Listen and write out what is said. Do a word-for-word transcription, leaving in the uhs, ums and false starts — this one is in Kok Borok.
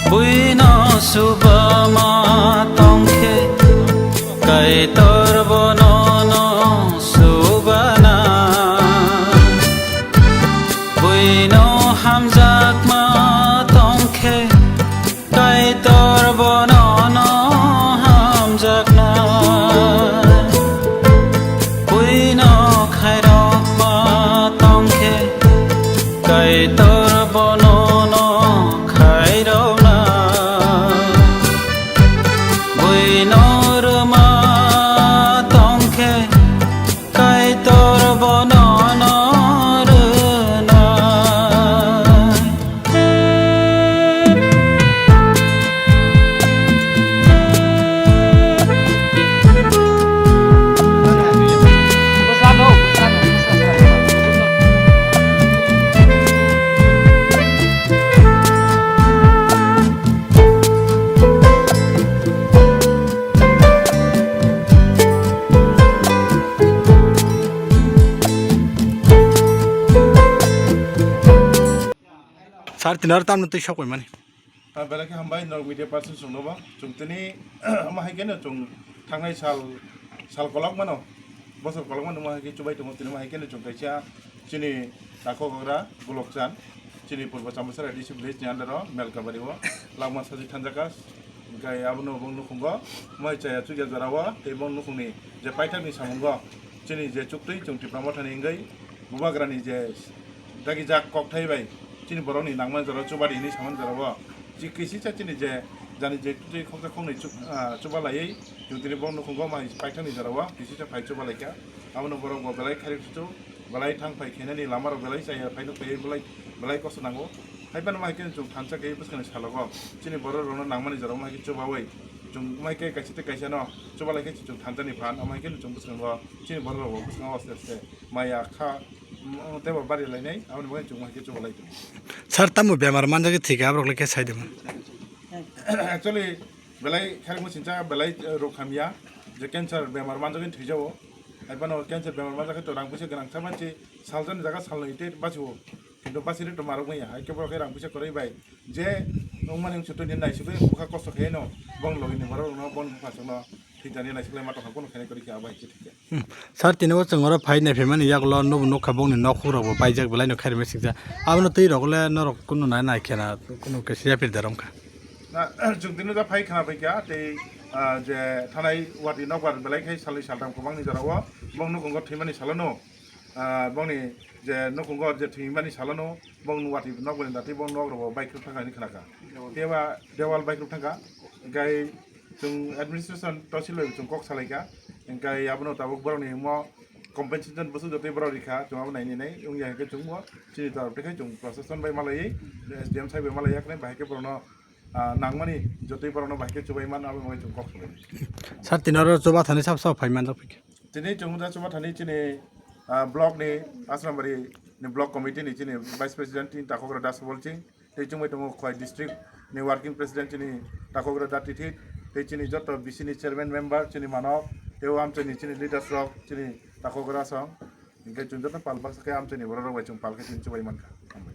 Buino subama tongkhe, Kaitor bono no subana. Buino hamjakma tongkhe, Kaitor bono no hamjakna. Buino khairokma tongkhe, Kaitor bono no khairokna. Buino rwma tongkhe, Kaitor bono no rwna. Sir, tini oro tamni twi sok paimani. Ah, belai khe hambai norok media person chwngno bo. Chwng tini omo hai kheno chwng thangnai sal, sal kolok mano, bosor kolok mano omo hai khe chubai tongo. Tini omo hai kheno chwng kaisa chini takhuk hagra Golokchan, chini Purbo Chambaisara A D C village ni under o Melkabari o langma sajik thanjak kha. Hwnkhe abono bo nukhungo moi chaya chukya jora o tei bo nukhungni je paithakni samungo chini je chuktwi chwng Tipra Mothani wngwi bubagrani je dagijak kokthai bai chini borokni nangmani jora o chuba di hinwi samani jora o chi kisisa chini je jani je twi khoksa khoknwi chu-, ah, chuba laiwi chwng tini bo nukhungo mai paithakni jora o kisisa phai chuba laikha. Abono borok bo belai khairok chuchu belai thang phai khainani lama rok belai chaya phai nuk phai belai belai kosto nango. Hai phano mai khe chwng thansa khe bwskangni salogo chini borok rokno nangmani jora o mai khe chubawi chwng mai khe kaisa tei kaisa no chuba lai khe chwng thansa ni phan amai khe chwng bwskango chini borok rok bo bwskango aste aste maya kha. Mm, tei bo bari lainai, aboni bagwi chwng hai khe chuba lai tongo. Sir, tamo bemar manjak thwi khe aborok le khe sai de man? Actually, belai kharikma sincha belai, eh, rok hamya, je cancer bemar manjak thwi jao. Hai phano cancer bemar manjak to rang puisa gwnang sa manchi, salsa ni jaga salnwi tei bachio. Kintu bachiri to marok maya, hai khe borok khe rang puisa kwrwi bai. Je wngmani wngsuto ni naisugwi bwkha kosto khaino, bong logi ni borok rokno, bong bupha songno thwi tani naisuk lai ma tongkha, bono khainai kwrwi khe abo hai khe thwi kha. Hmm. Sir, tini o chwng oro phai nai phaimani yagulo nubo nukha bongni nok hukrok bo paijak belai no khairima sikjak. Abono twi rok le norok kunu nai nai khena kunu khe siya pir darom kha. Na, chwng tini o phai khna bai kha tei, ah, je thanai wati nokbar belai khai salni saltham kwbangni jora o bong nukhungo thwimani salono, ah, bongni je nukhungo je thwimani salono bong watwi nokbar ni datwi bong nok rok bo baikrwk thangkha hinwi khna kha. Dewal. Tei ba dewal baikrwk thangkha. Gai Chwng administration tosil bai chwng kok salai kha, hwnkhe abono tabuk borokni omo compensation bwswk jotoi borok rikha, chwng abo naini nai wngya hwnkhe chwngbo chini torop twi khai chwng proshashan bai malaiwi, S D M sai bai malaiya khe bahai khe borokno, ah, nangmani jotoi borokno bahai khe chubai man abo bai chwng kok salai. Sir, tini oro chuba thani sab sab phai manjak phai khe. Tini chwng da chuba thani chini, ah, block ni Asrambari ni block committee ni chini vice president chini Takhokra Das Bolching. Tei chwngbai tongo Khowai district ni working president chini Takhokra Da Tithit, tei chini joto B C ni chairman member chini manok, tei o amchaini chini leaders rok chini Takhokra song, hwnkhe chwng joto pal baksa khe amchaini borok rok bai chwng pal khe chini chubai mankha. Hambai.